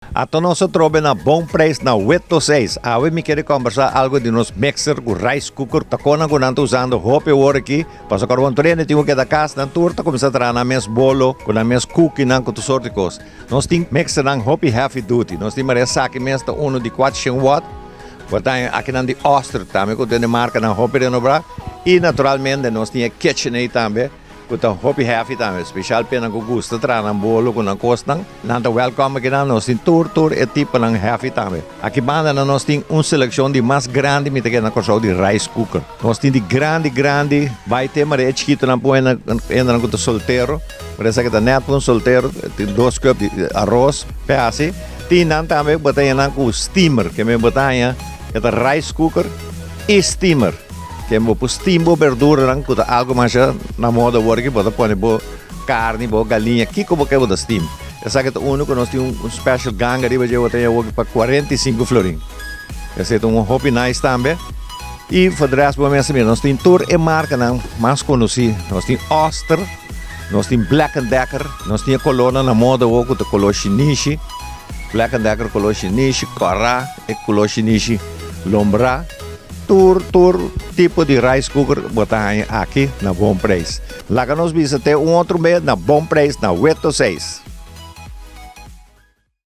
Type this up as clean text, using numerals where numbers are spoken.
Ato nos a trobe na Bon Prijs na Weto 6. Awe mi kere kombersá algo di nos mixer ku rice cooker. Ta konan ku nan ta usando hopi awor aki. Pasobra kòrda bon tur hende tin ku keda kas, nan tur ta kuminsá traha nan mes bolo ku nan mes kukinan ku tur sort di kos. Nos tin mixernan hopi heavy duty. Nos tin mara esaki mes ta unu di kuatshen watt. Bo ta haña akinan di Oster tambe ku tene markanan hopi renobrá. I naturalmente nos tin e KitchenAid tambe. Ku ta hopi hefi tambe, speshal p'e nan ku gusta traha nan bolo ku nan kosnan, nan ta wèlkòm aki nan. Nos tin tur tur e tiponan hefi tambe. Aki banda nan nos tin un selekshon di mas grandi mi ta kere na Kòrsou di rice cooker. Nos tin di grandi grandi bai te mara e chikitonan pon hendenan ku ta soltero, por esaki ta nèt pa un soltero, tin dos kòp di aros p'e hasi. Tin nan tambe bo ta haña nan ku steamer, ke men bo ta haña e ta rice cooker i steamer. Ken bo por steam bo berduranan ku ta algu masha na moda awor aki, bo ta pone bo karni, bo galiña, kiko bo ke bo ta steam. Esaki ta unu ku nos tin un special ganga riba dje, bo ta haña awor pa 45 florin. Esei ta un hopi nice tambe. I for de rest bo mester mira, nos tin tur e markanan mas konosí. Nos tin Oster, nos tin Black and Decker, nos tin e kolornan na moda awor ku ta kolor shinishi, Black and Decker kolor shinishi, kòrá, e kolor shinishi lombrá. Tur tur tipo di rice cooker bo ta haña aki na bon prijs. Laga nos bisa te un otro bes na bon prijs na Weto 6.